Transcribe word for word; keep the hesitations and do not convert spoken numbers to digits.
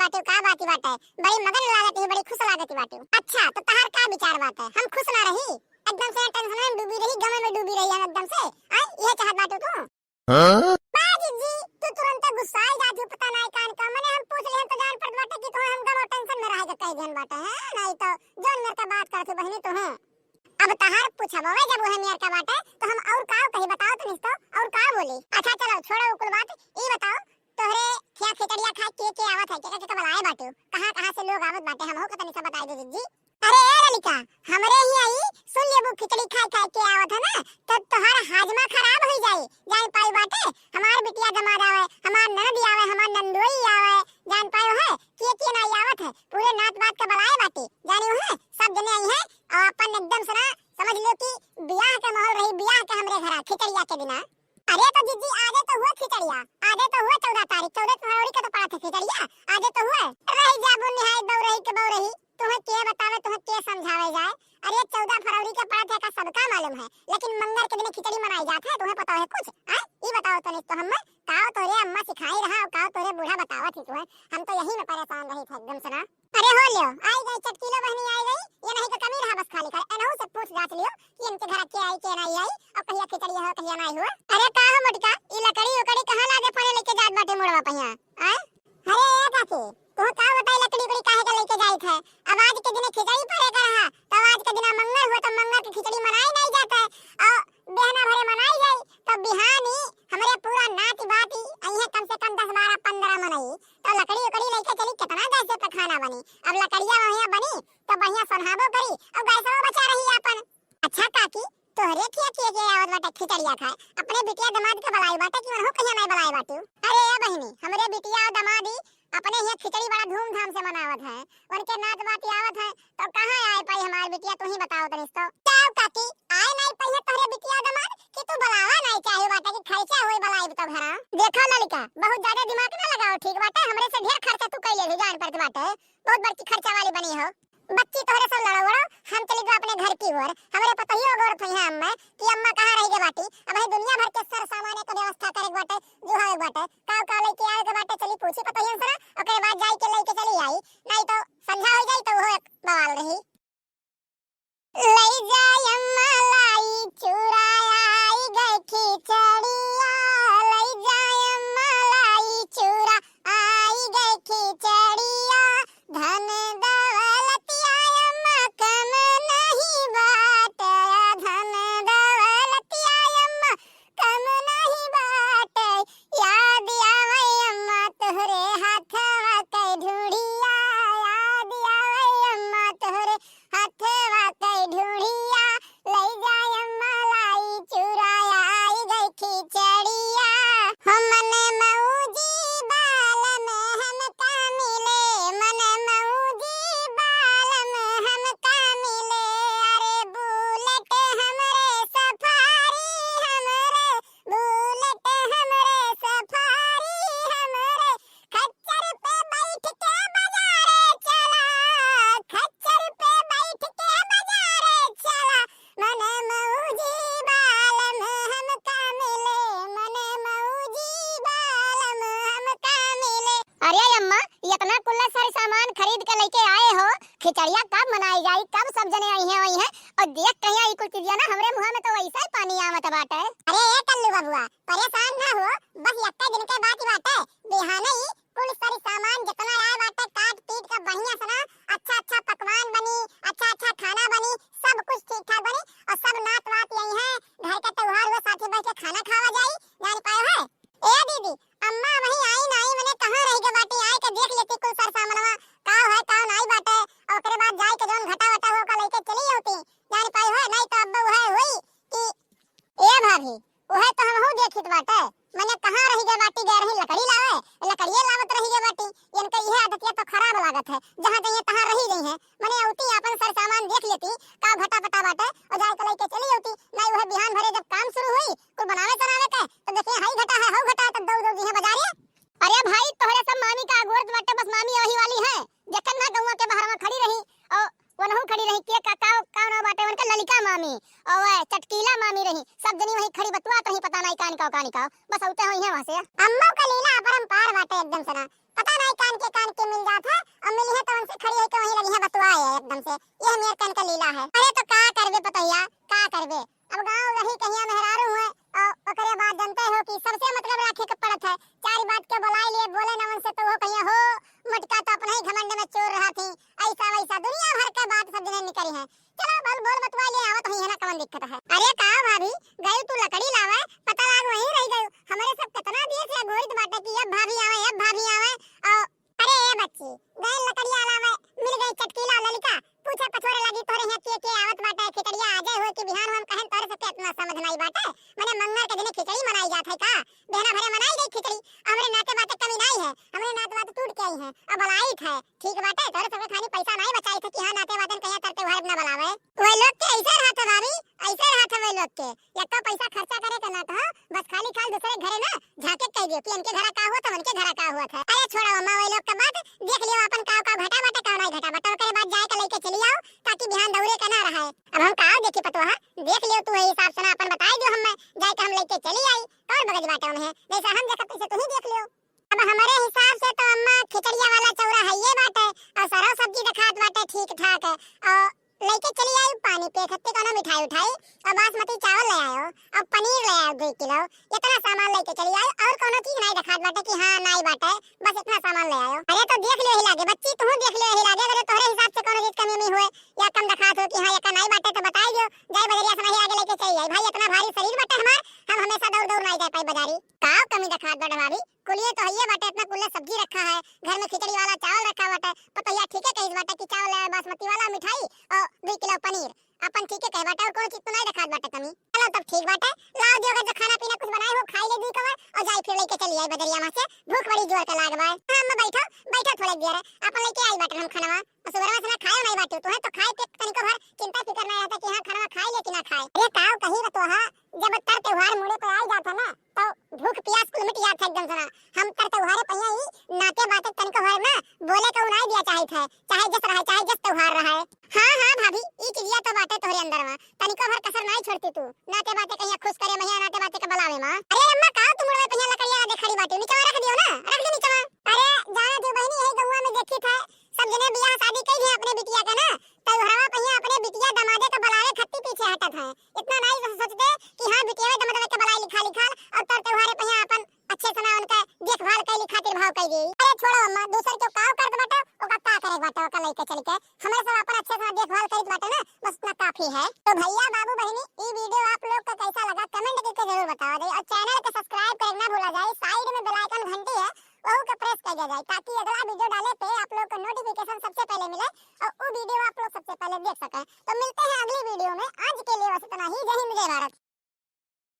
बाटे, का बात बाटे? बड़ी मगन लागत ही, बड़ी खुश लागत बाटे। अच्छा, तो तहार का विचार बाटे? हम खुश ना रही? एकदम से टेंशन में डूबी रही, गम में डूबी रही हम एकदम से। आय, यह चाहत बाटे तू? हाँ? बा जिज्जी, तू तुरंत गुस्साई जात हो, पता नाई कान का। मने हम पूछ लिहन तो जान पड़त बाटे कि तोहे हम गम और टेंशन में रहे के कह दिहन बाटे, हैं? नाई तो जौन मेर का बात करत हो बहिनी तोहे। अब तहार पूछब हवे जब उहे मेर का बाटे, तो हम और का कही बताओ तो निस्तो, और का बोली? अच्छा चलो, छोड़ो उ कुल बात, ई बताओ, तोहरे खिया खिचड़िया खाए के के आवत है, के के, के के बलाए बाटे, कहाँ कहाँ से लोग आवत बाटे, हमहू के तनी सा बताई दे जिज्जी। अरे ए ललिका, हमरे ही आई, सुन लेबू, खिचड़ी खाए खाए के आवत है ना, तो तोहार हाजमा खराब हो जाई। जान पाई बाटे, हमार बिटिया दमाद आवे, हमार ननद आवे, हमार नंदोई आवे, जान पायो है, के के ना आवत है, पूरे नात बात के बलाए बाटे, जानियो है, सब जने आई है और अपन एकदम से ना समझ लो कि बियाह के माहौल रही, बियाह के हमरे घरा खिचड़िया के दिना। अरे तो जिज्जी, आजे तो हुए खिचड़िया, आजे तो हुए चौदह तारीख, चौदह फरवरी के तो पड़त है खिचड़िया, आजे तो हुए। रही जाबू निहाय बउरही के बउरही, तुम्हें के बतावे, तुम्हें के समझावे जाए? अरे चौदह फरवरी के पड़त है का सबका मालूम है, लेकिन मंगर के दिन खिचड़ी मनाई जात है, तुम्हें पता है कुछ? हाँ, ई बताओ तनी तो हम्मे, काव तोरे अम्मा सिखाई रहा और काव तोरे बूढ़ा बतावत ही तुम्हें, हम तो यही में परेशान रही थे एकदम से ना। अरे हो लियो, आई गई चटकीलो बहनी आई गई, ये नहीं तो कमी रहा बस खाली कर, एनहू से पूछ जांच लियो कि इनके घर के आई के नहीं आई और कहिया खिचड़ी हो कहिया नहीं हुआ। अरे का हो मोटका, ई लकड़ी उकड़ी कहाँ लागे फरे लेके जात बाटे मुड़वा पहिया? आय? अरे ए काकी, तोह का बताई लकड़ी उकड़ी काहे के लेके जाइत है? अब आज के दिने खिचड़ी परे का रहा, तब आज के दिना मंगर हुआ तो मंगर के खिचड़ी मनाई नहीं जात है और बिहना भरे मनाई जाई, तब बिहानी हमरे पूरा नाती बाती अइहे कम से कम दस बारह पन्द्रह मनई, तो लकड़ी उकड़ी लेके चली, कितना गैस पे खाना बनी। अब लकड़िया वहिया बनी तो बढ़िया सोनहाबो करी और गैसवा बचा रही आपन। अच्छा काकी, तोहरे खिया के के आवत बाटे खिचड़िया खाए, अपने बिटिया दमाद के बलाई बाटे कि उनहु कहिया नहीं बलाई बाटू? अरे ए बहिनी, हमरे बिटिया और दमादी अपने हिया खिचड़ी बड़ा धूमधाम से मनावत है, उनके नात बाती आवत है, तो कहाँ आए पाई हमार बिटिया, तू ही बताओ तनी तो। जाओ काकी, आए नहीं पाई है तोहरे बिटिया दमाद कि तू बुलावा नहीं चाहे बाटे कि खर्चा होई बलाई तो भरा। देखो ललिका, बहुत ज्यादा दिमाग ना लगाओ, ठीक बाटे, हमरे से ढेर खर्चा तू कैले हो, जान पड़त बाटे, बहुत बड़की खर्चा वाली बनी हो। बच्ची तोहरे सब लड़ो वड़ो, हम चली गो अपने घर की ओर। हमरे पतोहियो अगोरत हुई है अम्मा कि अम्मा कहाँ रह गए बाटी। अब है दुनिया भर के सर सामान के व्यवस्था करे के बाटे, जुहावे के बाटे, काव काव लेके आवे के बाटे, चली पूछी पतोहियन से ना, ओकरे बाद जाई के लेके चली आई, नहीं तो संझा हो जाई तो वो एक बवाल रही। लई जाए अम्मा लाई चूरा, आई गए खिचड़िया, लई जाए अम्मा लाई चूरा, आई गए खिचड़िया, धन दौलतिया अम्मा कम नहीं बाटे, धन दौलतिया अम्मा कम नहीं बाटे। याद आवे अम्मा तोहरे हाथवा के ढूढ़िया, याद आवे अम्मा तोहरे हाथवा के ढूढ़िया, लई जाए अम्मा लाई चूरा, आई गई खिचड़िया। हो मन मौजी बालम हमका मिले, मन मौजी बालम हमका मिले, अरे बुलेट हमरे सफारी, हमरे बुलेट हमरे सफारी, हमरे खच्चर पे बैठ के बाजारे चला, खच्चर पे बैठ के बाजारे चला, मन मौजी बालम हमका मिले, मन मौजी बालम हमका मिले। अरे अम्मा, इतना कुल्ला सारे सामान खरीद के लेके आए हो, खिचड़िया कब मनाई जाई, कब सब जने आई हैं, आई हैं, और देख कहिया ई कुल चीजिया ना, हमरे मुँह में तो वैसे ही पानी आवत बाटे। अरे ए कल्लू बबुआ, परेशान ना हो, बस यक्का दिन के बात बाटे, बिहाने ही कुल सारी सामान जितना आए बाटे काट पीट के बढ़िया से ना, अच्छा अच्छा पकवान बनी, अच्छा अच्छा खाना बनी, सब कुछ ठीक ठाक बनी और सब नात वात आई हैं, घर के त्योहार हुए साथे बैठ के खाना खावा जाई, जान पाए है। ए दीदी, अम्मा वहीं आई नाई, मने कहाँ रह गए बाटे, आए के देख लेती कुल सर सामनवा, काव है काव नाई बाटे, और ओकरे बाद जाए के जौन घटा वटा हो का लेके चली होती, जान पाई हो, नहीं तो अब वह हुई कि ए भाभी, उहे तो हमहू देखित बाटे। मने कहाँ रहि गए बाटी, गए रही लकड़ी लावे, लकड़िए लावत रहि गए बाटी। इनका इहे आदतिया तो खराब लागत है, जहाँ जइहे तहाँ रहि गई है। मने अउती आपन सर सामान देख लेती, का घटा पटा बाटे, और जाए के लेके चली अउती। नहीं उहे बिहान भरे जब काम शुरू हुई, कुल बनावे चनावे के, तो देखिए हई घटा है, हऊ घटा है, तब दौड़ दौड़ जइहे बाजारे। अरे भाई, तोहरे सब मामी का अगोरत बाटे, बस मामी वही वाली है, जखन ना गौवा के बहरवा खड़ी रही, और वनहू खड़ी रही, के का, का, का नाव बाटे, उनका ललिका मामी, और वह चटकीला मामी रही, सब जनी वही खड़ी बतुआत रही, पता नहीं कानी का, कानी का, बस अउते होई है वहाँ से। अम्मा का लीला अपरंपार बाटे एकदम से ना, पता नाई कान के कान के मिल जात है, और मिली है तो उनसे खड़ी होके वहीं लगी है बतुआए है एकदम से। यह मेर कन का लीला है। अरे तो का करबे पतोहिया, का करबे? अब गाँव रही कहिया मेहरारू हुए, और ओकरे बाद जानते हो कि सबसे मतलब राखे के पड़त है। चार बात के बुलाई लिए, बोले ना उनसे तो वो कहिया हो, मोटका तो अपने ही घमंड में चोर रहा थी, ऐसा वैसा दुनिया भर के बात सब जने निकली है। चलो बोल बोल बतुआ लिए, आवत हुई है ना, कौन दिक्कत है? अरे का भाभी, गई तू लकड़ी लावे, पता लाग वहीं रह गई। हमारे सब कितना देर से अगोरित बाटे कि अब भाभी आवे, अब भाभी आवे। और अरे ए बच्ची, गए लकड़िया लावे, मिल गई चटकीला ललिका, पूछे पछोरे लगी तोरे यहाँ के के आवत बाटे, खिचड़िया आ जाए हो कि बिहान हम कहें तोरे सबके इतना समझ नहीं बाटे। मने मंगर के दिने खिचड़ी मनाई जात है का? बिहान भरे मनाई गई खिचड़ी, हमरे नाते बाते कमी नहीं है, हमरे नाते बाते टूट के आई है, अब बलाई है, ठीक बाटे, तोरे सबके खानी पैसा नहीं बचाई थे कि हाँ नाते बाते कहिया तर त्योहार अपना बुलावे। वही लोग के ऐसे रहत है भाभी, ऐसे रहत है वही लोग के। यक्का पैसा खर्चा करे के ना कहो, बस खाली खाल दूसरे घरे ना झांके कह दियो कि इनके घरा का हुआ था, उनके घरा का हुआ था। अरे छोड़ो अम्मा, वही लोग के बात, देख लियो अपन का का घटा बाटे, का नहीं घटा बाटे, ओकरे बाद जाए के लेके चली आओ, ताकि बिहान दौरे के ना रहे। अब हम का देखी पतोहा, देख लियो तू है हिसाब से ना, अपन बताई दियो हमें, जाए के हम लेके चली आई, कौन बगज बाटे में है, जैसे हम देखत तैसे तू ही देख लियो। अब हमारे हिसाब से तो अम्मा खिचड़िया वाला चौरा है ये बाटे, और सरव सब्जी दिखात बाटे ठीक ठाक है, और लेके चली आई पानी पे खत्ते कोनो मिठाई उठाई, और बासमती चावल ले आयो, और पनीर ले आयो दो किलो, इतना सामान लेके चली आई, और कोनो चीज नहीं दिखात बाटे कि हाँ नहीं बाटे, बस इतना सामान ले आयो। अरे तो देख लियो ही लागे बच्ची, तू देख लियो ही लागे, अगर तोहरे हिसाब से कोनो चीज कमी में हुए या कम दिखात हो कि हाँ यका नहीं बाटे तो बताई दियो, जाए बजरिया से नहीं आगे लेके चली आई। भाई इतना भारी शरीर बाटे हमार, हम हमेशा दौड़ दौड़ नहीं जाए पाई बाजारी। का कमी दिखात बाटे भाभी, कुलिये तो हइये बाटे, इतना कुल्ले सब्जी रखा है, घर में खिचड़ी वाला चावल रखा बाटे, पतोहिया ठीके कहिस बाटे कि चावल ले आवे बासमती वाला, मिठाई और दो किलो पनीर, अपन ठीके कहे बाटे, और कोनो चीज तो नहीं रखात बाटे कमी। चलो तब ठीक बाटे, लाओ दियो घर जो खाना पीना कुछ बनाए हो, खाई ले दी कवर, और जाई फिर लेके चली आई बजरिया में से, भूख बड़ी जोर के लाग बा। हाँ अम्मा बैठो, बैठो थोड़े देर, अपन लेके आई बाटे हम खाना, और सुबह से ना खाए नहीं बाटे, तुम्हें तो खाए पे तनिको भर चिंता फिकर नहीं रहता कि हाँ खाना खाए ले कि ना खाए। अरे काव कही बतोहा, जब तर त्योहार मुड़े पे आई जात है ना, तो भूख प्यास कुल मिट जात है एकदम से ना। हम तर त्योहारे पहिया ही नाते बाते तनिको भर ना बोले के उनाई दिया चाहत है, चाहे जस रहे, चाहे जस त्योहार रहे। हाँ, हाँ भाभी, ई चीजिया तो बाटे तोहरे अंदर में, तनिको भर कसर नाई छोड़ती तू। नाते बाते कहिया खुश करे महिया, नाते बाते के बुलावे माँ। अरे अम्मा, का तू मुड़वे पहिया लकड़िया ना दे खड़ी बाटी, नीचवा रख दियो ना, रख दे नीचवा। अरे जाना जो बहनी, यही गौवा में देखी था, सब जने बियाह शादी कई दिए अपने बिटिया के ना, तो हवा पहिया अपने बिटिया दमादे के बुलावे खत्ती पीछे हटत है। इतना नाई सोचते कि हाँ बिटिया दमादे के बुलाई लिखा लिखा, और तर त्योहारे पहिया अपन अच्छे से ना उनका देखभाल कैली खातिर भाव कई दी। अरे छोड़ो अम्मा, दूसर के काव करत बाटे, ओका का करे बाटे, ओका लइके चल के हमरे सब अपन अच्छे से देखभाल करित बाटे ना, बस इतना काफी है। तो भैया बाबू बहनी, ई वीडियो आप लोग का कैसा लगा कमेंट करके जरूर बतावा जाए, और चैनल के सब्सक्राइब करे ना भूला जाए। साइड में बेल आइकन घंटी है, वहू के प्रेस कर दिया जाए, ताकि अगला वीडियो डाले पे आप लोग को नोटिफिकेशन सबसे पहले मिले और वो वीडियो आप लोग सबसे पहले देख सकें। तो मिलते हैं अगली वीडियो में, आज के लिए बस इतना ही। जय हिंद, जय भारत।